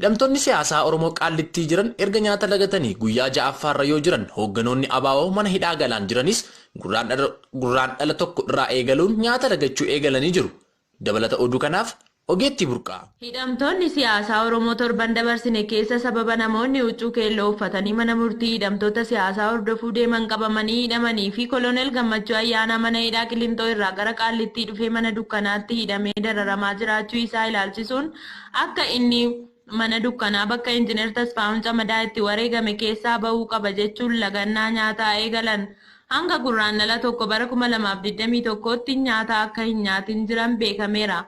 Hidhamtoonni siyaasaa Oromoo Qaallittii jiran erga nyaata lagatanii guyyaa 6ffaarra yoo jiran, hoogganoonni ABO mana hidhaa Galaan jiranis Gurraandhala 1 irraa eegaluun nyaata lagachuu eegalanii jiru. Dabalata oduu kanaaf Ogeettii Burqaa. Hidhamtoonni siyaasaa Oromoo torban dabarsine keessa sababa namoonni huccuu keelloo uffatanii mana murtii hidhamtoota siyaasaa hordofuu deeman qabamanii hidhamanii fi Koloneel Gammachuu Ayyaanaa mana hidhaa Qilinxoo irraa gara Qaallittii dhufee mana dukkanaatti hidhamee dararamaa jiraachuu isaa ilaalchisuun akka inni mana dukkanaa bakka Injinar Tasfaahun Camadaa itti wareegame keessaa bahuu qaba jechuun lagannaa nyaataa eegalan hanga Gurraandhala 1 bara 2021tti nyaata akka hin nyaatin jiran beekameera.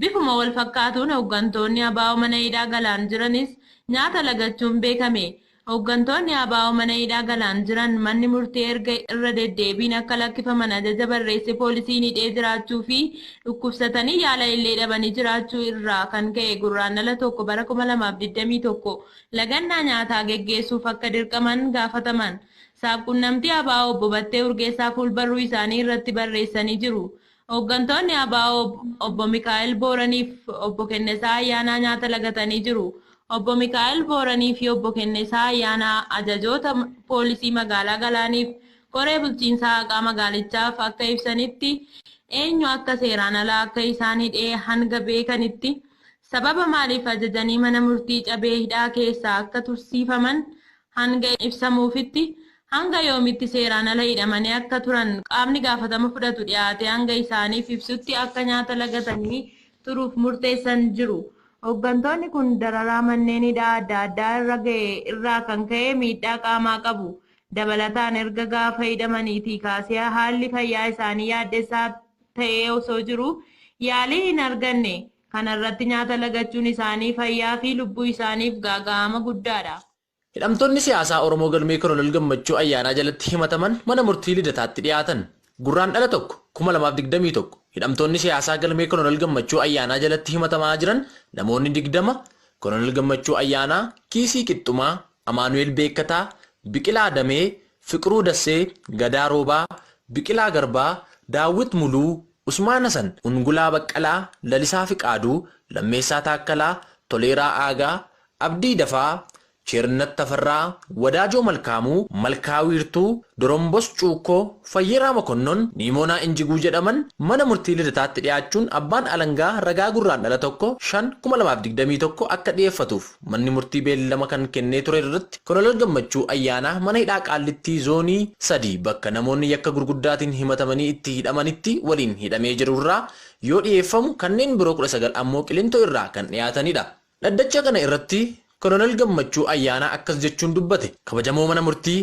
Bifuma wal fakkaatuun hooggantoonni ABO mana hidhaa Galaan jiranis nyaata lagachuun beekame. Hooggantoonni ABO mana hidhaa Galaan jiran manni murtii erga irra deddeebiin akka lakkifaman ajaja barreesse poolisiin hidhee jiraachuu fi dhukkubsatanii yaala illee dhabanii jiraachuu irraa kan ka'e Gurraandhala 1 bara 2021 lagannaa nyaataa geggeessuuf akka dirqaman gaafataman. Saabqunnamtii ABO Obbo Battee Urgeessaa fuulbarruu isaanii irratti barreessanii jiru. Hooggantoonni ABO Obbo Mikaa'el Booraniif Obbo Kennesaa Ayyaanaa nyaata lagatanii jiru. Obbo Mikaa'el Booranii fi Obbo Kennesaa Ayyaanaa ajajoota poolisii magaalaa Galaaniif koree bulchiinsaa haqaa magaalichaaf akka ibsanitti eenyu akka seeraan alaa akka isaan hidhee hanga beekanitti sababa maaliif ajajanii mana murtii cabee hidhaa keessaa akka tursiifaman hanga ibsamuufitti hanga yoomitti seeraan ala hidhamanii akka turan qaamni gaafatama fudhatu dhiyaatee hanga isaaniif ibsutti akka nyaata lagatanii turuuf murteessan jiru. Hooggantoonni kun dararaa manneen hidhaa adda addaa irra ga'e irraa kan ka'e miidhaa qaamaa qabu. Dabalataan erga gaafa hidhamaniitii kaasee haalli fayyaa isaanii yaaddessaa ta'ee osoo jiru yaalii hin arganne. Kana irratti nyaata lagachuun isaanii fayyaa fi lubbuu isaaniif gaaga'ama guddaadha. Hidhamtoonni siyaasaa Oromoo galmee Kolonel Gammachuu Ayyaanaa jalatti himataman mana murtii Lidataatti dhiyaatan. Gurraandhala 1, 2021 hidhamtoonni siyaasaa galmee Kolonel Gammachuu Ayyaanaa jalatti himatamaa jiran namoonni 20 Kolonel Gammachuu Ayyaanaa, Kiisii Qixxumaa, Amaanu'eel Beekkataa, Biqilaa Damee, Fiqiruu Dassee, Gadaa Roobaa, Biqilaa Garbaa, Daawwit Muluu, Usmaan Hasan, Ungulaa Baqqalaa, Lalisaa Fiqaaduu, Lammeessaa Taakkalaa, Toleeraa Aagaa, Abdii Dafaa, Cheerinnat Tafarraa, Wadaajoo Malkaamuu, Malkaa Wiirtuu, Dorombos Cuukkoo, Fayyeeraa Mokonnon, Niimoonaa Injiguu jedhaman mana murtii Lidataatti dhiyaachuun abbaan alangaa ragaa Gurraandhala 1, 5, 2021 akka dhiyeeffatuuf manni murtii beellama kan kennee ture irratti Kolonel Gammachuu Ayyaanaa mana hidhaa Qaallittii Zoonii 3 bakka namoonni yakka gurguddaatiin himatamanii itti hidhamanitti waliin hidhamee jiru irraa yoo dhiyeeffamu kanneen biroo 19 ammoo Qilintoo irraa kan dhiyaatanidha. Dhaddacha kana irratti Kolonel Gammachuu Ayyaanaa akkas jechuun dubbate, Kabajamoo mana murtii,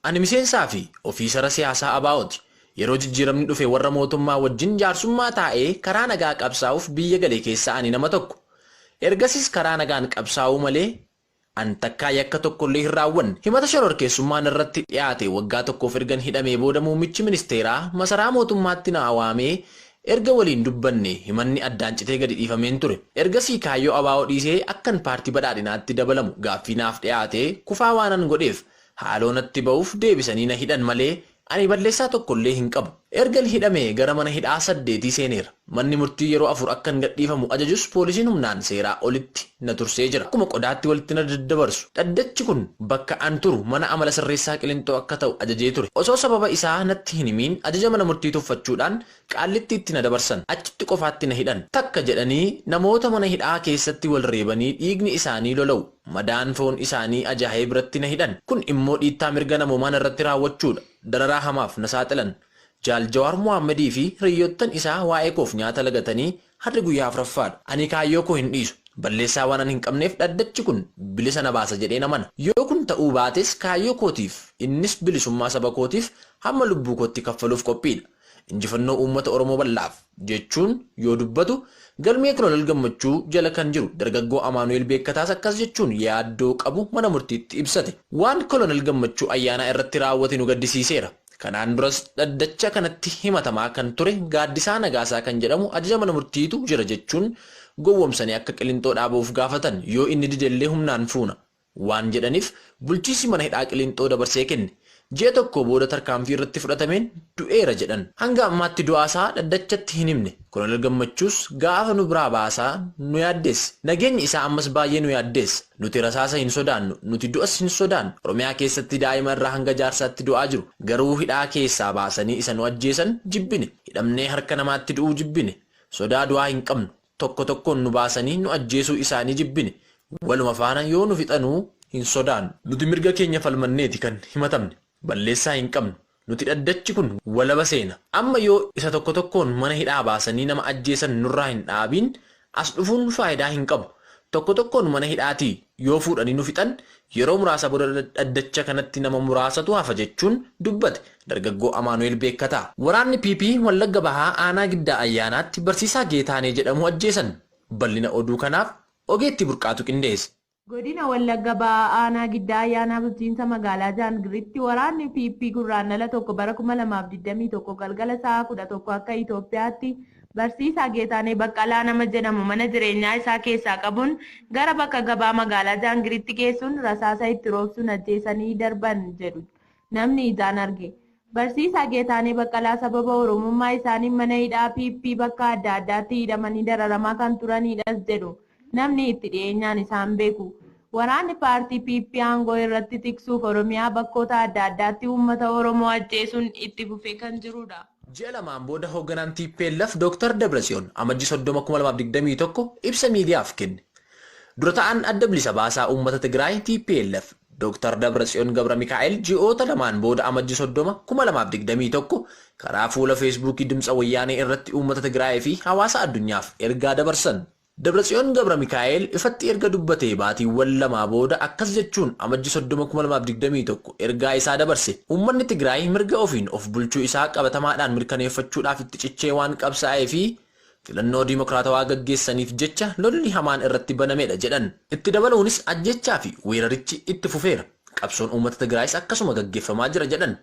ani miseensaa fi ofiisara siyaasaa ABOti. Yeroo jijjiiramni dhufe warra mootummaa wajjin jaarsummaa taa'ee karaa nagaa qabsaa'uuf biyya gale keessaa ani nama tokko. Ergasiis karaa nagaan qabsaa'uu malee an takkaa yakka tokkollee hin raawwanne. Himata shororkeessummaa narratti dhiyaate waggaa tokkoof ergan hidhamee booda muummichi ministeeraa masaraa mootummaatti na waamee Erga waliin dubbanne himanni addaan citee gadi dhiifameen ture. Ergasii kaayyoo ABO dhiisee akkan Paartii Badhaadhinaatti dabalamu gaaffii naaf dhiyaate kufaa waanan godheef haaloo natti ba'uuf deebisanii na hidhan malee ani balleessaa tokkollee hin qabu. Ergan hidhamee gara mana hidhaa saddeetii seeneera. Manni murtii yeroo 4 akkan gadhiifamu ajajus poolisiin humnaan seeraa olitti na tursee jira. Akkuma qodaatti walitti na daddabarsu. Dhaddachi kun bakka an turu mana amala sirreessaa Qilinxoo akka ta'u ajajee ture. Osoo sababa isaa natti hin himiin ajaja mana murtii tuffachuudhaan Qaallittiitti na dabarsan. Achitti qofaatti na hidhan. Takka jedhanii namoota mana hidhaa keessatti wal reebanii dhiigni isaanii lola'u, madaan foon isaanii ajaahee biratti na hidhan. Kun immoo dhiittaa mirga namoomaa narratti raawwachuudha. Dararaa hamaaf na saaxilan. Jaal Jawaar Mohaammadii fi hiriyyoottan isaa waa'ee koof nyaata lagatanii har'i guyyaa afraffaadha. Ani kaayyoo koo hin dhiisu. Balleessaa waanan hin qabneef dhaddachi kun bilisa na baasa jedheen amana. Yoo kun ta'uu baates kaayyoo kootiif, innis bilisummaa saba kootiif hamma lubbuu kootti kaffaluuf qophiidha. Injifannoo uummata Oromoo bal'aaf! jechuun yoo dubbatu, galmee Kolonel Gammachuu jala kan jiru dargaggoo Amaanu'eel Beekkataas akkas jechuun yaaddoo qabu mana murtiitti ibsate. Waan Kolonel Gammachuu Ayyaanaa irratti raawwate nu gaddisiiseera. Kanaan duras dhaddacha kanatti himatamaa kan ture Gaaddisaa Nagaasaa kan jedhamu ajaja mana murtiitu jira jechuun gowwomsanii akka Qilinxoo dhaabauf gaafatan yoo inni didellee humnaan fuuna waan jedhaniif bulchiinsi mana hidhaa Qilinxoo dabarsee kenne. Ji'a tokko booda tarkaanfii irratti fudhatameen du'eera jedhan. Hanga ammaatti du'aasaa dhaddachatti hin himne. Koloneel Gammachuus gaafa nu biraa baasaa nu yaaddeesse. Nageenyi isaa ammas baay'ee nu yaaddeesse. Nuti rasaasa hin sodaannu, nuti du'as hin sodaannu. Oromiyaa keessatti daa'ima irraa hanga jaarsaatti du'aa jiru. Garuu hidhaa keessaa baasanii isa nu ajjeesan jibbine. Hidhamnee harka namaatti du'uu jibbine. Sodaa du'aa hin qabnu. Tokko tokkoon nu baasanii nu ajjeesuu isaanii jibbine. Waluma faana yoo nu fixanuu hin sodaannu. Nuti mirga keenya falmanneeti kan himatamne. Balleessaa hin qabnu. Nuti dhaddachi kun walaba seena. Amma yoo isa tokko tokkoon mana hidhaa baasanii nama ajjeesan nurraa hin dhaabiin as dhufuun faayidaa hin qabu. Tokko tokkoon mana hidhaatii yoo fuudhanii nu fixan yeroo muraasa booda dhaddacha kanatti nama muraasatu hafa jechuun dubbate dargaggoo Amaanu'eel Beekkataa. Waraanni PP Wallagga Bahaa aanaa Giddaa Ayyaanaatti barsiisaa Geetaanee jedhamu ajjeesan. Bal'ina oduu kanaaf ogeetti burqaatu qindeesse. Godina Wallagga Bahaa aanaa Giddaa Ayyaanaa bulchiinsa magaalaa Jaangiritti waraanni PP Gurraandhala 1 bara 2021 galgala sa'a 11 akka Itoophiyaatti barsiisaa Geetaanee Baqqalaa nama jedhamu mana jireenyaa isaa keessaa qabuun gara bakka gabaa magaalaa Jaangiritti geessuun rasaasa itti roobsuun ajjeesanii darban jedhu namni ijaan arge. Barsiisaa Geetaanee Baqqalaa sababa Oromummaa isaanii mana hidhaa PP bakka adda addaatti hidhamanii dararamaa kan turanidhas jedhu namni itti dhiyeenyaan isaan beeku. Waraanni paartii PP aangoo irratti tiksuuf Oromiyaa bakkoota adda addaatti uummata Oromoo ajjeesuun itti fufee kan jirudha. Ji'a lamaan booda hoogganaan TPLF Dr. Dabratsiyoon amajjii 30,2021 ibsa miidiyaaf kenne. Dura ta'an adda bilisa baasaa uummata Tigraay TPLF Dr. Dabratsiyoon Gabra Mikaa'el ji'oota lamaan booda amajjii 30,2021 karaa fuula Feesbuukii Dimtsa Wayyaanee irratti uummata Tigraay fi hawaasa addunyaaf ergaa dabarsan. Dabratsiyoon Gabra Mikaa'el ifatti erga dubbatee baatiiwwan lamaa booda akkas jechuun amajjii 30,2021 ergaa isaa dabarse. Uummanni Tigraay mirga ofiin of bulchuu isaa qabatamaadhaan mirkaneeffachuudhaaf itti cichee waan qabsaa'ee fi filannoo diimokiraatawaa gaggeessaniif jecha lolli hamaan irratti banamedha jedhan. Itti dabaluunis ajjechaa fi weerarichi itti fufeera. Qabsoon uummata Tigraayis akkasuma gaggeeffamaa jira jedhan.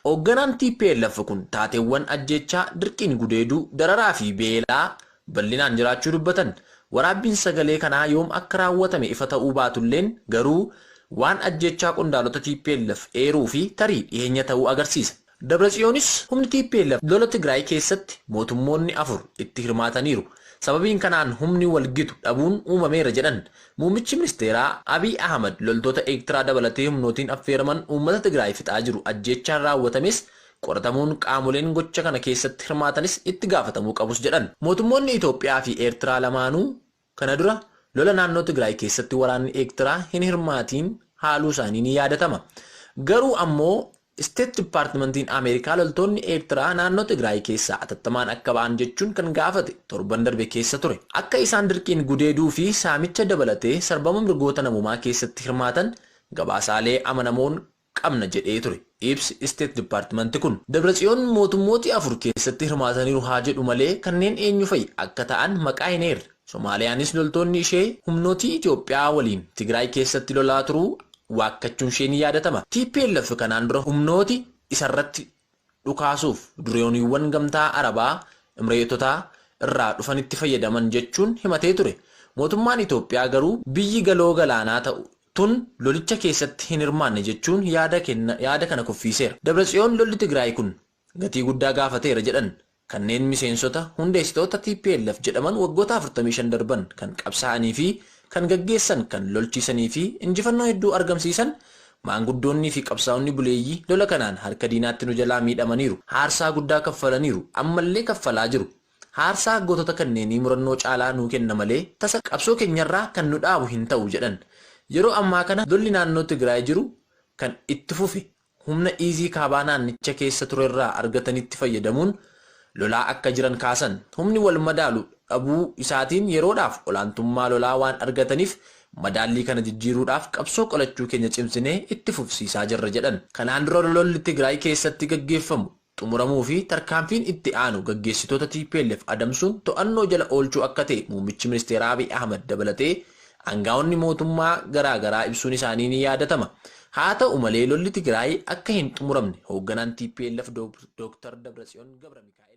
Hoogganaan TPLF kun taateewwan ajjechaa dirqiin gudeeduu, dararaa fi beelaa bal'inaan jiraachuu dubbatan. Waraabbiin sagalee kanaa yoom akka raawwatame ifa ta'uu baatulleen garuu waan ajjechaa qondaalota TPLF eeruu fi tarii dhiyeenya ta'uu agarsiisa. Dabratsiyoonis humni TPLF lola Tigraay keessatti mootummoonni 4 itti hirmaataniiru. Sababiin kanaan humni walgitu dhabuun uumameera jedhan. Muummichi ministeeraa Abiy Ahmad loltoota Eertiraa dabalatee humnootiin affeeraman uummata Tigraay fixaa jiru ajjechaan raawwatames qoratamuun qaamoleen gocha kana keessatti hirmaatanis itti gaafatamuu qabus jedhan. Mootummoonni Itoophiyaa fi Eertiraa lamaanuu kana dura lola naannoo Tigraay keessatti waraanni Eertiraa hin hirmaatiin haaluu isaanii ni yaadatama. Garuu ammoo State Departmentiin Ameerikaa loltoonni Eertiraa naannoo Tigraay keessaa atattamaan akka ba'an jechuun kan gaafate torban darbe keessa ture. Akka isaan dirqiin gudeeduu fi saamicha dabalatee sarbama mirgoota namummaa keessatti hirmaatan gabaasaalee amanamoon qabna jedhee ture. Ibsi State Department kun Dabratsiyoon mootummooti 4 keessatti hirmaataniiru haa jedhu malee kanneen eenyu fa'i akka ta'an maqaa hin eerre. Somaaliyaanis loltoonni ishee humnootii Itoophiyaa waliin Tigraay keessatti lolaa turuu waakkachuun ishee ni yaadatama. TPLF kanaan dura humnooti isarratti dhukaasuuf dureewwan gamtaa Arabaa Imireetotaa irraa dhufanitti fayyadaman jechuun himatee ture. Mootummaan Itoophiyaa garuu biyyi galoo galaanaa ta'u tun lolicha keessatti hin hirmaanne jechuun yaada kana kuffiseera. Dabratsiyoon lolli Tigraay kun gatii guddaa gaafateera jedhan. Kanneen miseensota hundeessitoota TPLF jedhaman waggoota 45 darban kan qabsaa'anii fi kan gaggeessan kan lolchiisanii fi injifannoo hedduu argamsiisan maanguddoonnii fi qabsaa'onni buleeyyii lola kanaan harka diinaatti nu jalaa miidhamaniiru. Haarsaa guddaa kaffalaniiru. Ammallee kaffalaa jiru. Haarsaa gootota kanneenii murannoo caalaa nuu kenna malee tasa qabsoo keenyarraa kan nu dhaabu hin ta'u jedhan. Yeroo ammaa kana lolli naannoo Tigraay jiru kan itti fufe humna iizii kaabaa naannicha keessa turerraa argatanitti fayyadamuun lolaa akka jiran kaasan. Humni wal madaalu dhabuu isaatiin yeroodhaaf olaantummaa lolaa waan argataniif madaallii kana jijjiiruudhaaf qabsoo qolachuu keenya cimsinee itti fufsiisaa jirra jedhan. Kanaan dura lolli Tigraay keessatti gaggeeffamu xumuramuu fi tarkaanfiin itti aanu gaggeessitoota TPLF adamsuun to'annoo jala oolchuu akka ta'e muummichi ministeeraa Abiy Ahmad dabalatee aangaa'onni mootummaa garaagaraa ibsuun isaanii ni yaadatama. Haa ta'u malee lolli Tigraay akka hin xumuramne hoogganaan TPLF Dr. Dabratsiyoon Gabra Mikaa'el